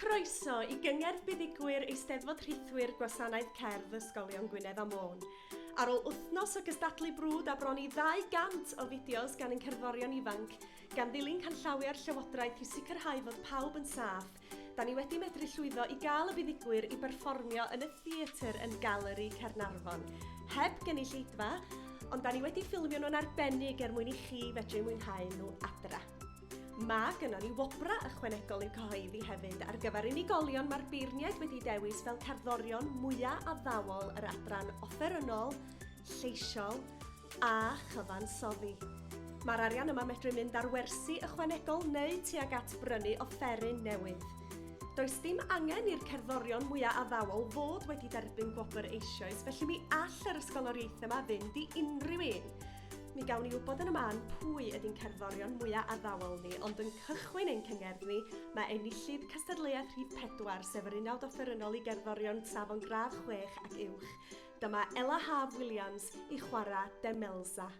Croeso i gyngerdd buddugwyr Eisteddfod Rhithwir Gwasanaeth Cerdd Ysgolion Gwynedd a Môn. Ar ôl wythnos o gystadlu brwd a bron i 200 o fideos gan ein cerddorion ifanc, gan ddilyn canllawiau'r Llywodraeth i sicrhau fod pawb yn saff, da ni wedi medru llwyddo i gael y buddugwyr i berfformio yn y theatr yn Galeri Caernarfon. Heb gynulleidfa, ond da ni wedi ffilmio nhw'n arbennig er mwyn i chi fedru mwynhau nhw adra. Mae gynnon ni wobrau ychwanegol i'w cyhoeddi hefyd ar gyfer unigolion mae'r beirniaid wedi dewis fel cerddorion mwyaf addawol yr adran offerynnol, lleisiol a chyfansoddi. Mae'r arian yma medru mynd ar wersi ychwanegol neu tuag at brynu offeryn newydd. Does dim angen i'r cerddorion mwyaf addawol fod wedi derbyn gwobr eisoes, felly mi all yr ysgoloriaeth yma fynd i unrhyw un. Mi gawn ni wybod yn y man pwy ydy'n cerddorion mwyaf addawol ni, ond yn cychwyn ein cyngerdd ni, mae enillydd cystadleuaeth rhif 4, sef yr unawd offerynnol i gerddorion safon gradd 6 ac uwch. Dyma Ela Haf Williams i chwarae Demelza.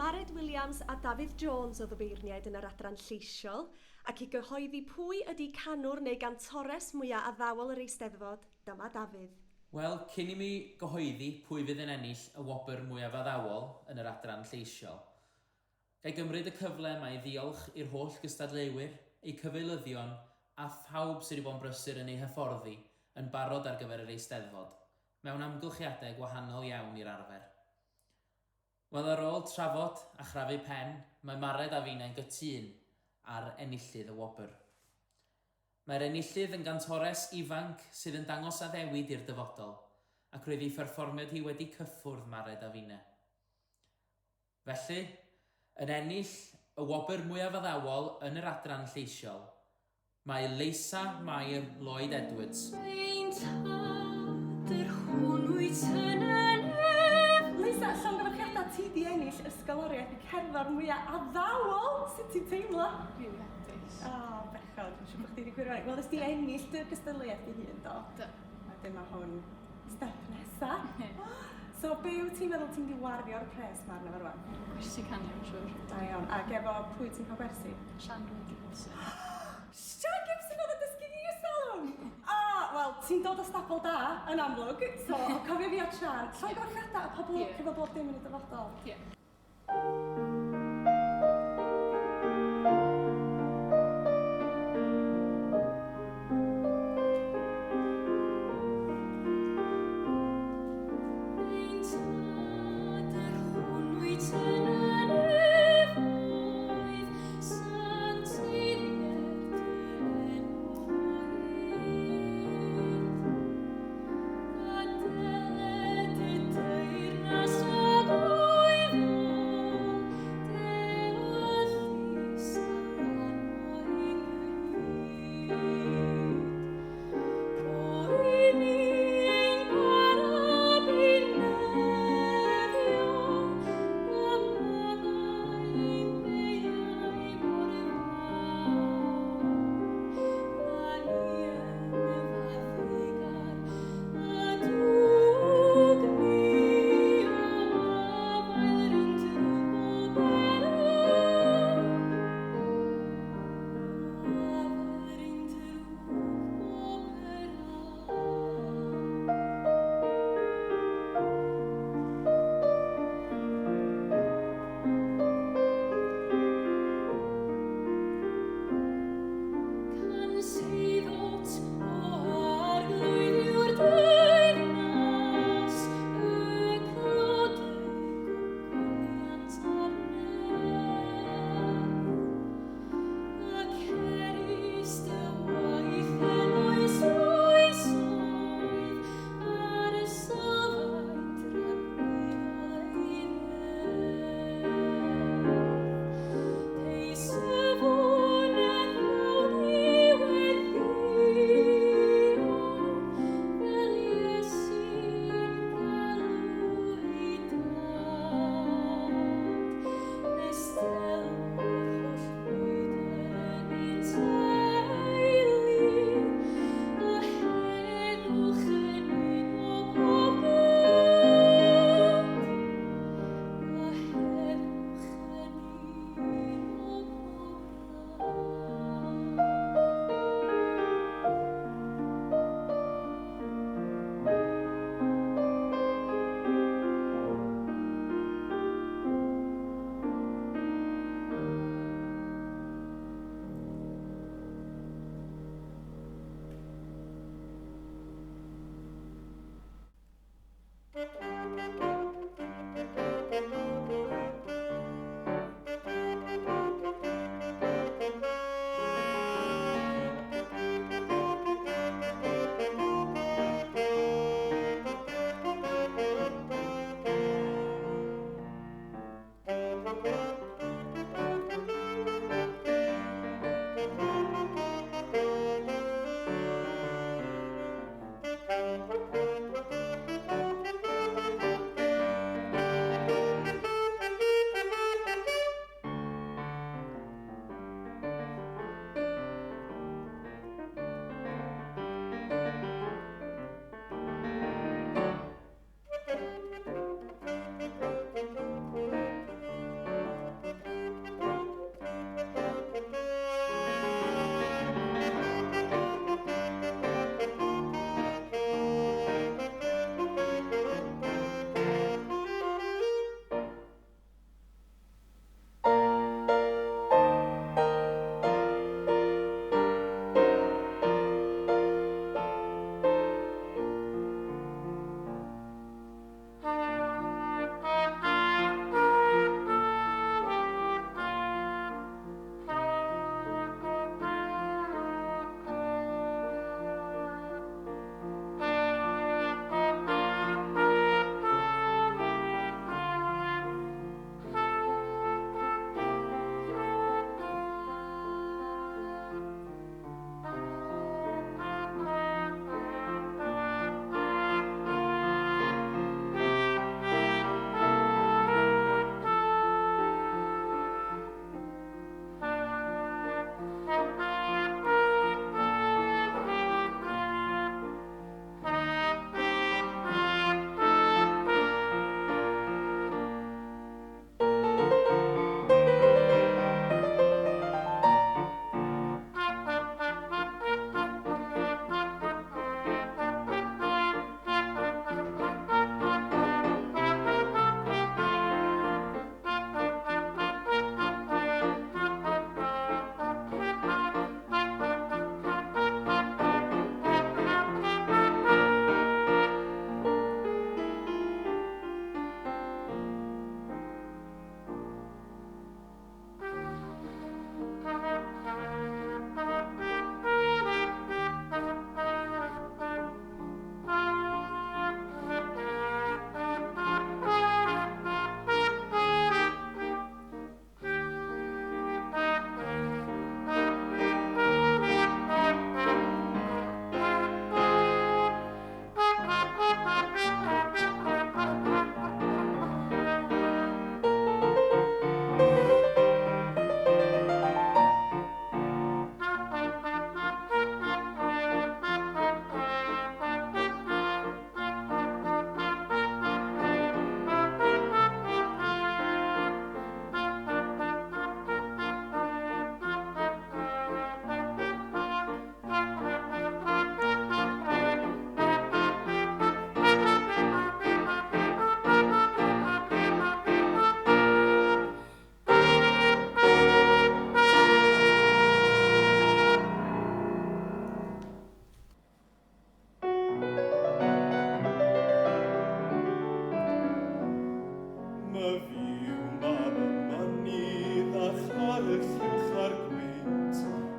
Mared Williams a Dafydd Jones oedd y beirniaid yn yr adran lleisiol, ac i gyhoeddi pwy ydy canwr neu gantores mwyaf addawol yr Eisteddfod, dyma Dafydd. Wel, cyn i mi gyhoeddi pwy fydd yn ennill y wobr mwyaf addawol yn yr adran lleisiol, ga i gymryd y cyfle yma i ddiolch i'r holl gystadleuwyr, eu cyfeilyddion a phawb sydd wedi bod yn brysur yn eu hyfforddi yn barod ar gyfer yr Eisteddfod, mewn amgylchiadau gwahanol iawn i'r arfer. Wel, ar ôl trafod a chrafu pen, mae Mared a finnau'n gytûn ar enillydd y wobr. Mae'r enillydd yn gantores ifanc sydd yn dangos addewid i'r dyfodol, ac roedd ei pherfformiad hi wedi cyffwrdd Mared a finnau. Felly, yn ennill y wobr mwyaf addawol yn yr adran lleisiol, mae Leisa Mair Lloyd Edwards. Ein Tad, yr hwn wyt yn y nef. Leisa, llongyfarchiadau, ti 'di ennill ysgoloriaeth y cerddor mwyaf addawol! Sut ti'n teimlo? Rili hapus. O, bechod, dwi'n siŵr bod chdi wedi gwirionedd. Wel, nes di ennill dy gystadleuaeth dy hun, do? Do. A dyma hwn step nesa. So, be wyt ti'n meddwl ti'n mynd i wario'r pres ma arno fo rwan? Gwersi canu, I'm siŵr. Da iawn. Ac efo pwy ti'n cael gwersi? Sian Gibson. Sian Gibson oedd yn dysgu fi ers talwm! Ah, wel, ti'n dod o stabl da, yn amlwg, so cofio fi at Sian. Llongyfarchiadau a pob lwc efo bob dim yn y dyfodol. Diolch. Ein Tad, yr hwn wyt yn y nefoedd, sancteiddier dy enw hyd. Adeled dy deyrnas tragwyddol, deallus a lanwain hyd. Rho i ni ein bara beunyddiol, a maddau ein beiau mor fawr. Na ni yn faddeugar, a dwg ni o afael yr un drwg bob erw. Afael yr un drwg bob erw. Canseddot o Arglwydd yw'r deyrnas, y clod, y gogoniant a'r nerth. Ac erys dy waith yn oes oesoedd, ar y sylfaen dragwyddol ei nerth. Deisyfwn a ddawn i weddïo, fel Iesu'n galw ei Dad, nes delw'r holl fyd yn ein teulu, a heddwch yn uno pob byd. A heddwch yn uno pob gwlad. Mam y mynydd a char y lluwch a'r gwynt,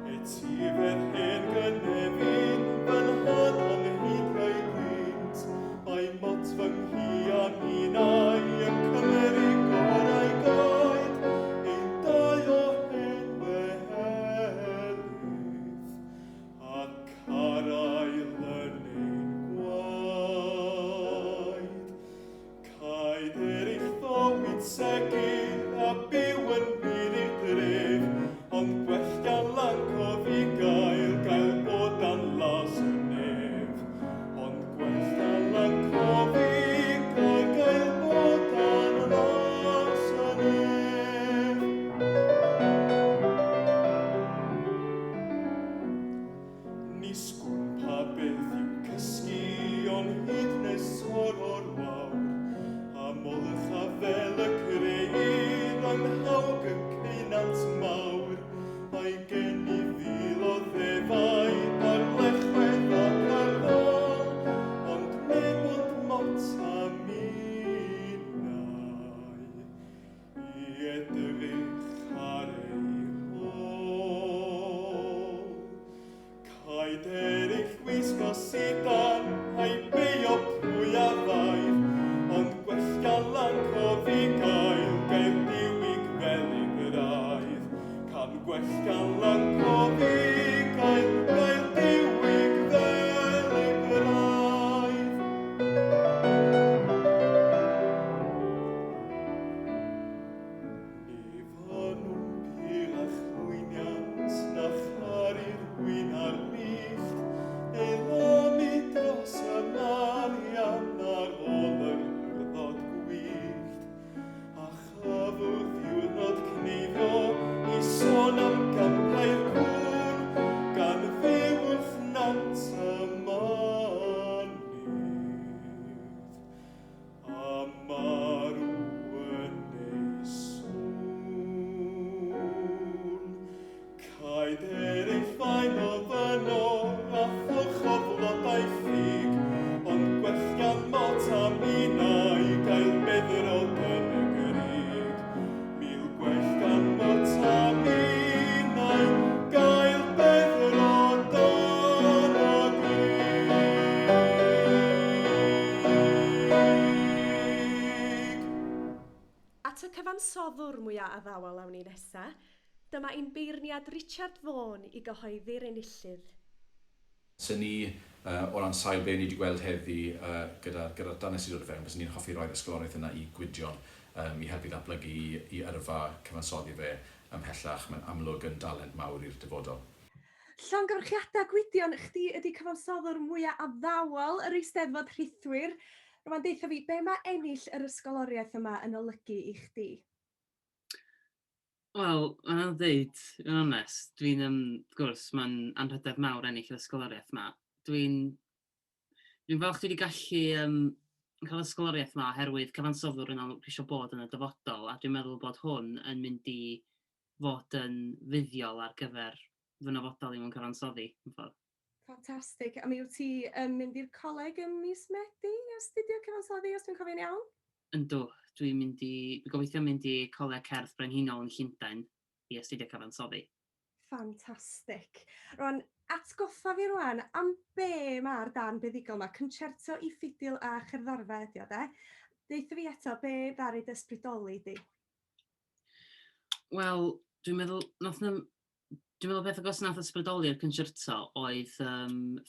etifedd hen gynefin, fy nhad am heidiau gwynt. Mae mot fy nghi a minnau yn cymru gorau goed, ein dau o hen welydd, a carael yn ein gwaed. Caed eraill fywyd segur a byw yn wir i'r dref, ond gwell gan lanc o fi gael, gael bod dan las y nef. Ond gwell gan lanc o fi gael, gael bod dan las y nef. Nis gwn pa beth yw cysgu, ond hyd nes o'r wawr, a molych a fel y creir yng nghawg y ceunant mawr. Mae gen i fil o ddefaid ar lechwedd ac ar ddol, ond neb ond mot a minnau i edrych ar ei hôl. Caed eraill wisgo sidan a'i beio pwy a faidd, ond gwell gan lanc o fi gael, gael diwyg fel ei braidd. Can gwell gan lanc o fi gael, gael diwyg fel ei braidd. Ni fynwn pur a chlwyniant na charu'r wyn a'r millt, neu lamu dros y marian ar ôl yr hyrddod gwyllt. A chafodd ddiwrnod cneifio i sôn am gampau'r cŵn, gan fyw wrth nant y mynydd, a marw yn ei sŵn. Caed eraill fain o fyno a thwch o flodau ffug, ond gwell gan mot a minnau gael beddrod yn y grug. Mil gwell gan mot a minnau gael beddrod yn y grug. At y cyfansoddwr mwyaf addawol awn ni nesa, dyma ein beirniad Richard Vaughan i gyhoeddi'r enillydd. Sy'n ni, o ran sail be ni wedi gweld heddi gyda'r gyda darnau sydd dod o fewn, byswn ni'n hoffi roi'r ysgoloriaeth yna i Gwydion i helpu ddatblygu i yrfa cyfansoddi fe ymhellach. Mae'n amlwg yn dalent mawr i'r dyfodol. Llongyfarchiadau Gwydion, chdi ydy cyfansoddwr mwyaf addawol yr Eisteddfod Rhithwir. Rwan deutha fi, be mae ennill yr ysgoloriaeth yma yn olygu i chdi? Wel, mae'n anodd dweud, yn onest, dwi'n, wrth gwrs, mae'n anrhydedd mawr ennill yr ysgoloriaeth yma. Dwi'n dwi falch dwi wedi gallu cael ysgoloriaeth yma oherwydd cyfansoddwr yn amlwg dwi eisiau bod yn y dyfodol, a dwi'n meddwl bod hwn yn mynd i fod yn fuddiol ar gyfer fy nyfodol i mewn cyfansoddi. Mewn ffordd. Ffantastig. A mi wyt ti yn mynd i'r coleg ym mis Medi i astudio cyfansoddi, os dwi'n cofio'n iawn? Yndw, dwi'n gobeithio mynd i Coleg Cerdd Brenhinol yn Llundain i astudio cyfansoddi. Ffantastig. Rwan, atgoffa fi rwan am be mae'r darn buddugol yma, concerto i ffidil a cherddorfa ydi o, de? Deutha fi eto, be ddaru dy ysbrydoli di? Wel, dwi'n meddwl, dwi'n meddwl beth agos nath ysbrydoli'r concerto oedd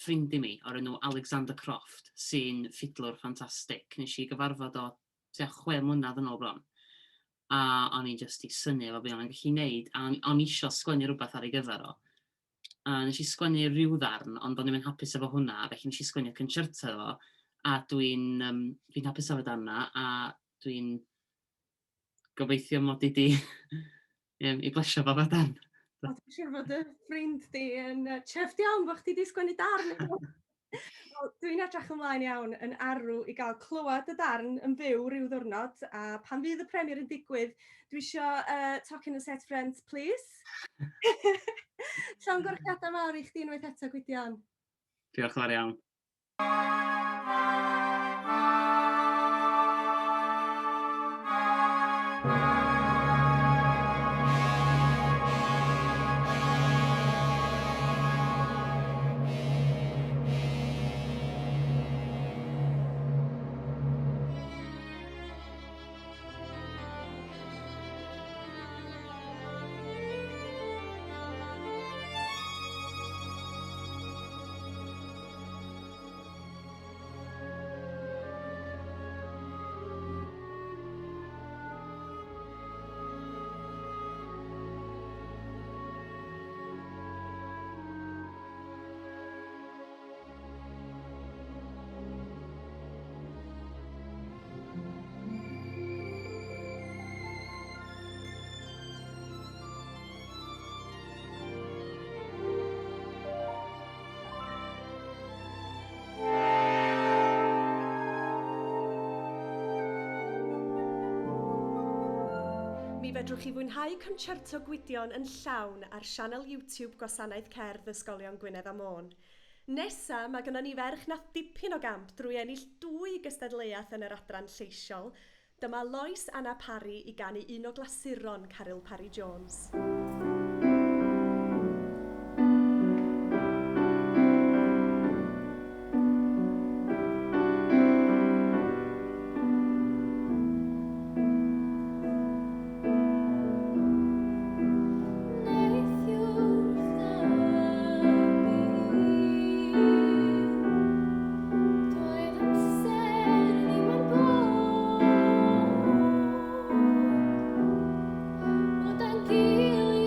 ffrind i mi o'r enw Alexander Croft, sy'n ffidlwr ffantastig. Nes i gyfarfod o tua 6 mlynedd yn ôl bron. A o'n i'n just i synnu efo be o'n i'n gallu neud, a o'n i isio sgwennu rhywbeth ar ei gyfer o. A nes i sgwennu rhyw ddarn, ond o'n i'm yn hapus efo hwnna, felly nes i sgwennu concerto efo, a dwi hapus efo darn 'na, a dwi'n gobeithio mod i di i blesio fo efo darn. O, dwi'n siŵr fod y ffrind di yn chuffed iawn bod chdi di sgwennu darn. Wel, dwi'n edrych ymlaen iawn yn arw i gael clywed y darn yn fyw rhyw ddwrnod, a pan fydd y premier yn digwydd, dwi isio tocyn y set ffrent, please. Llongyfarchiadau mawr i chdi unwaith eto, Gwydion. Diolch yn fawr iawn. fedrwch chi fwynhau concerto Gwydion yn llawn ar sianel YouTube Gwasanaeth Cerdd Ysgolion Gwynedd a Môn. Nesa, mae gynnon ni ferch nath dipyn o gamp drwy ennill dwy gystadleuaeth yn yr adran lleisiol. Dyma Lois Anna Parry i ganu un o glasuron Caryl Parry Jones. Doedd amser ddim yn bod o dan gilydd.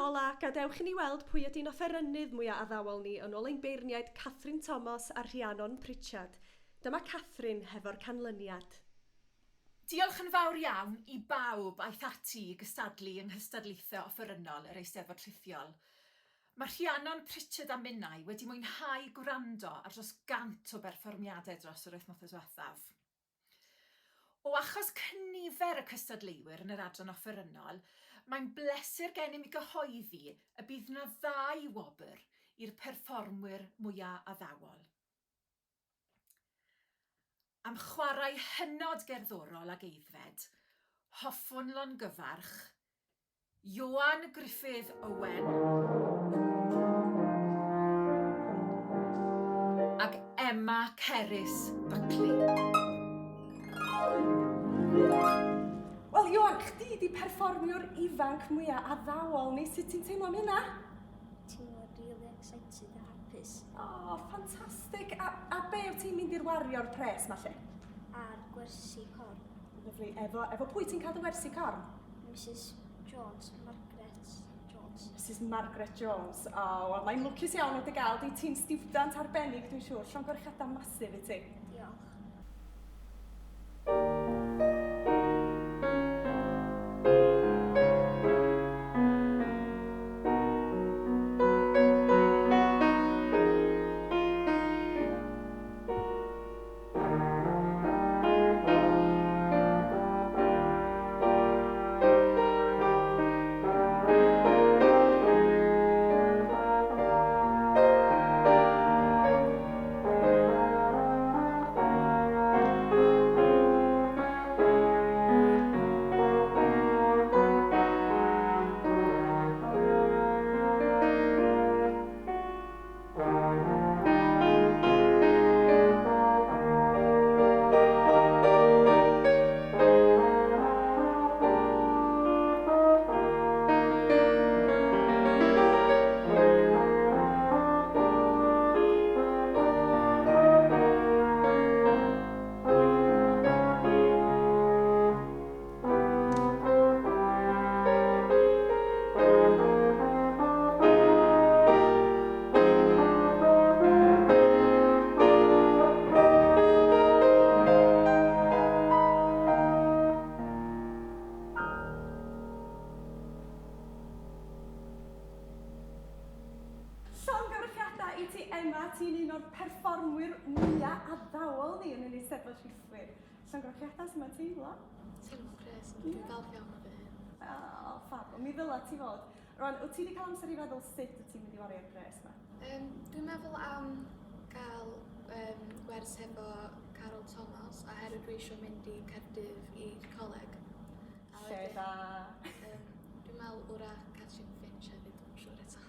ola, gadewch i ni weld pwy ydy'n offerynnydd mwya addawol ni yn ôl ein beirniaid Catherine Thomas a Rhiannon Pritchard. Dyma Catherine hefo'r canlyniad. Diolch yn fawr iawn i bawb aeth ati i gystadlu yng nghystadlaethau offerynnol yr Eisteddfod Rhithiol. Mae Rhiannon Pritchard a minnau wedi mwynhau gwrando ar dros gant o berfformiadau dros yr wythnosau diwethaf. O achos cynifer y cystadleuwyr yn yr adran offerynnol, mae'n bleser gennym i gyhoeddi y bydd 'na ddau wobr i'r perfformwyr mwya' addawol. Am chwarae hynod gerddorol ag aeddfed, hoffwn longyfarch Ioan Gruffudd Owen ag Emma Cerys Buckley. Wel, Ioan, chdi 'di perfformiwr ifanc mwya addawol ni. Sut ti'n teimlo am hynna? Teimlo rili excited a hapus. O, ffantastig. A, a be wyt ti'n mynd i'r wario'r pres ma lle? Ar gwersi corn. Lyfli. Efo, efo pwy ti'n cael dy wersi corn? Misus Jones, Margaret Jones. Misus Margaret Jones. O, oh, wel, mae'n lwcus iawn o dy gael di. Ti'n stiwdant arbennig, dwi'n siŵr. Llongyfarchiadau masif i ti. Diolch. Llongyfarchiadau i ti Emma, ti'n un o'r perfformwyr mwya addawol ni yn yr Eisteddfod Rhithwir. Llongyfarchiadau, sut mae'n teimlo? Teimlo'n grêt, dwi'n falch iawn o fy hun. O, ffab, mi ddyla ti fod. Rwan, wyt ti wedi cael amser i feddwl sut wyt ti'n mynd i wario'r pres 'ma? Um, dwi'n meddwl am gael um, gwers hefo Carol Thomas, a herwydd dwi eisiau mynd i Caerdydd i coleg. A Lle da? Dwi'n meddwl wrach Catrin Finch hefyd, dwi'n siŵr eto.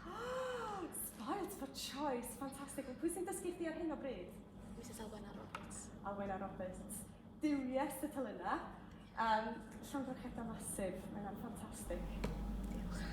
Spoilt for choice, ffantastig. Pwy sy'n dysgu chdi ar hyn o bryd? Mrs Alwena Roberts. Alwena Roberts. Duwies y telynau. Llongyfarchiadau masif, mae hynna'n ffantastig. Diolch.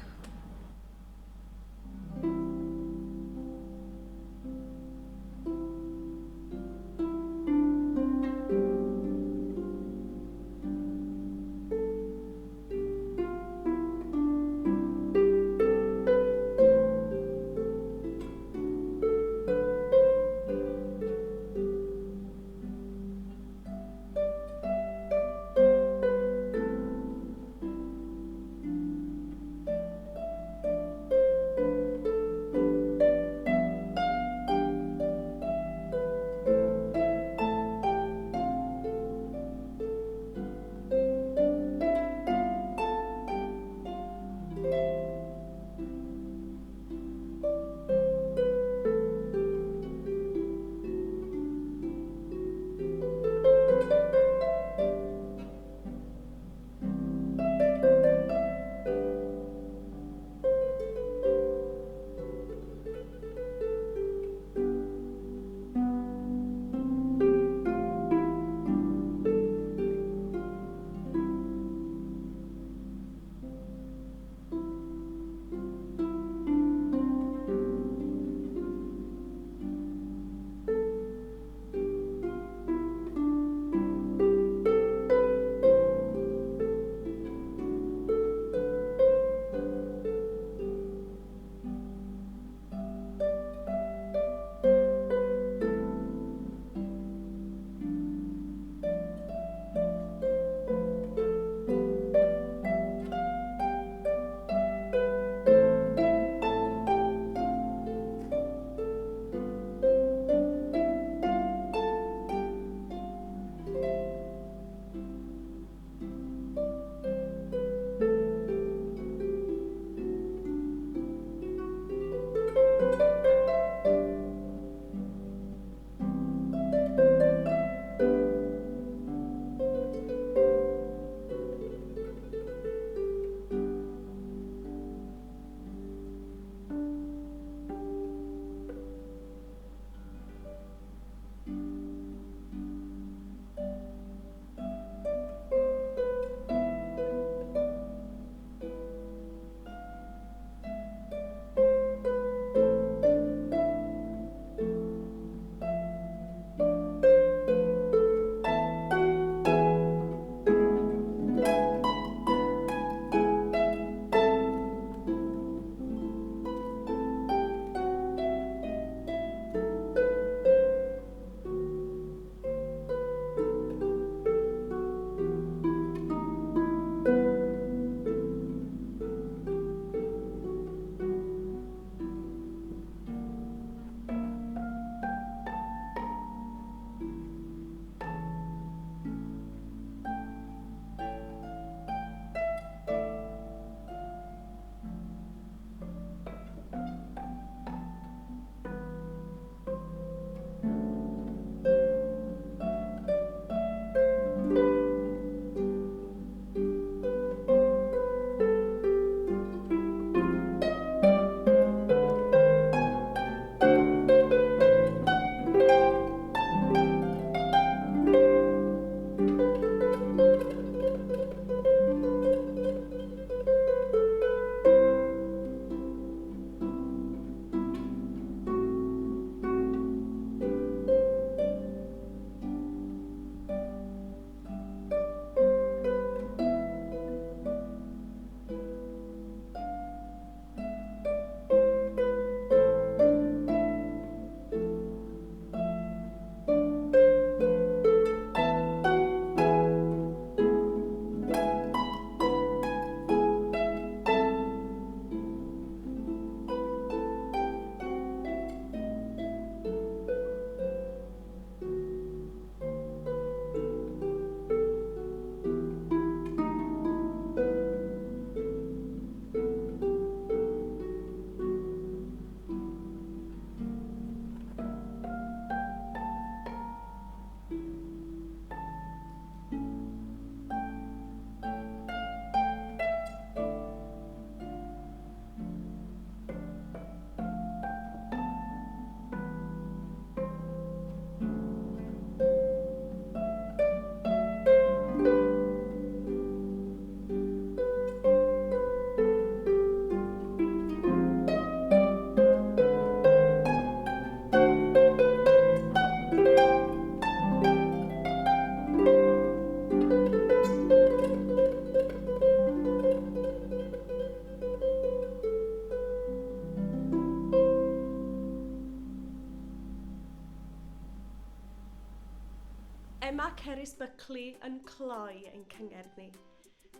Cerys Buckley yn cloi ein cyngerdd ni.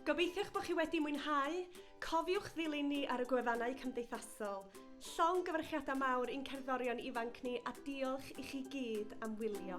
Gobeithiwch bod chi wedi mwynhau. Cofiwch ddilyn ni ar y gwefannau cymdeithasol. Llongyfarchiadau mawr i'n cerddorion ifanc ni a diolch i chi gyd am wylio.